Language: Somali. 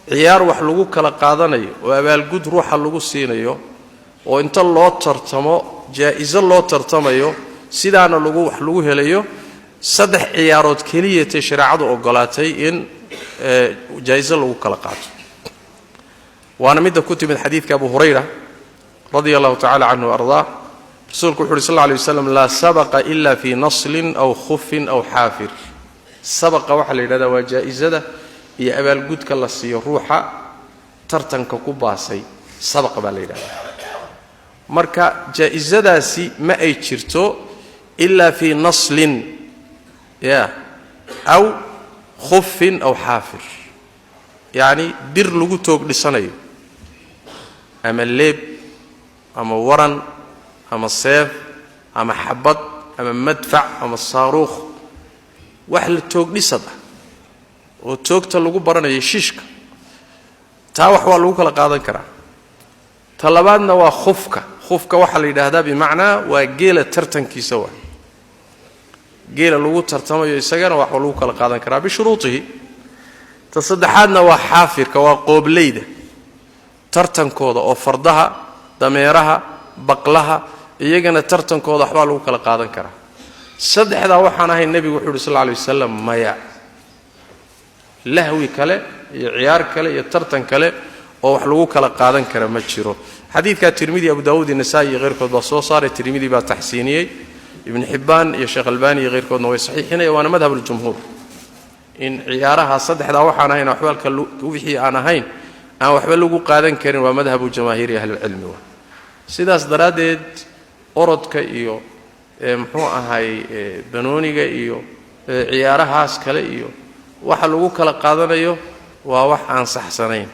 Ciyaar wax lagu kala qaadanayo oo abaalgud ruuxa lagu siinayo oo inta loo tartamo jaa-iso loo tartamayo, sidaana lagu wax lagu helayo, saddex ciyaarood keliyatay shareecadu ogolaatay in jaa-iso lagu kala qaato. Waana midda ku timid xadiidka Abu Hurayra radia allahu tacala canhu ardaa. Rasuulku wuxu uhi sal lla lay waslam: "Laa sabaqa ila fii naslin aw khufin aw xaafir." Sabaqa waxaa la yidhahdaa waa jaa-isada iyo abaalgudka la siiyo ruuxa tartanka ku baasay, sabaqa baa la yidhahdaa. Marka jaa-isadaasi ma ay jirto ilaa fii naslin ya aw khufin aw xaafir, yacni dir lagu toog dhisanayo ama leeb ama waran ama seef ama xabad ama madfac ama saaruukh, wax la toog dhisad ah oo toogta lagu baranayo, shiishka, taa wax waa lagu kala qaadan karaa. Ta labaadna waa khufka. Khufka waxaa la yidhaahdaa bimacnaa waa geela tartankiisa, waa geela lagu tartamayo, isagana wax waa lagu kala qaadan karaa bishuruutihi. Ta saddexaadna waa xaafirka, waa qoobleyda tartankooda oo fardaha, dameeraha, baqlaha, iyagana tartankooda waxbaa lagu kala qaadan karaa. Saddexdaa waxaan ahayn, nebigu wuxuu uhi sal lla lay wasalam, maya, lahwi kale iyo ciyaar kale iyo tartan kale oo wax lagu kala qaadan kara ma jiro. Xadiidkaa Tirmidi, Abu Daawuud iyo Nasa'i iyo keyrkood baa soo saaray. Tirmidi baa taxsiiniyey, Ibnu Xibbaan iyo Sheekh Albani iyo keyrkoodna way saxiixinaya. Waana madhab uljumhuur in ciyaaraha saddexdaa waxaan ahayn, waxbalka wixii aan ahayn, aan waxba lagu qaadan karin. Waa madhabu jamaahiiri ahlilcilmi. Wa sidaas daraaddeed orodka iyo muxuu ahay banooniga iyo ciyaarahaas kale iyo waxa lagu kala qaadanayo waa wax aan saxsanayn.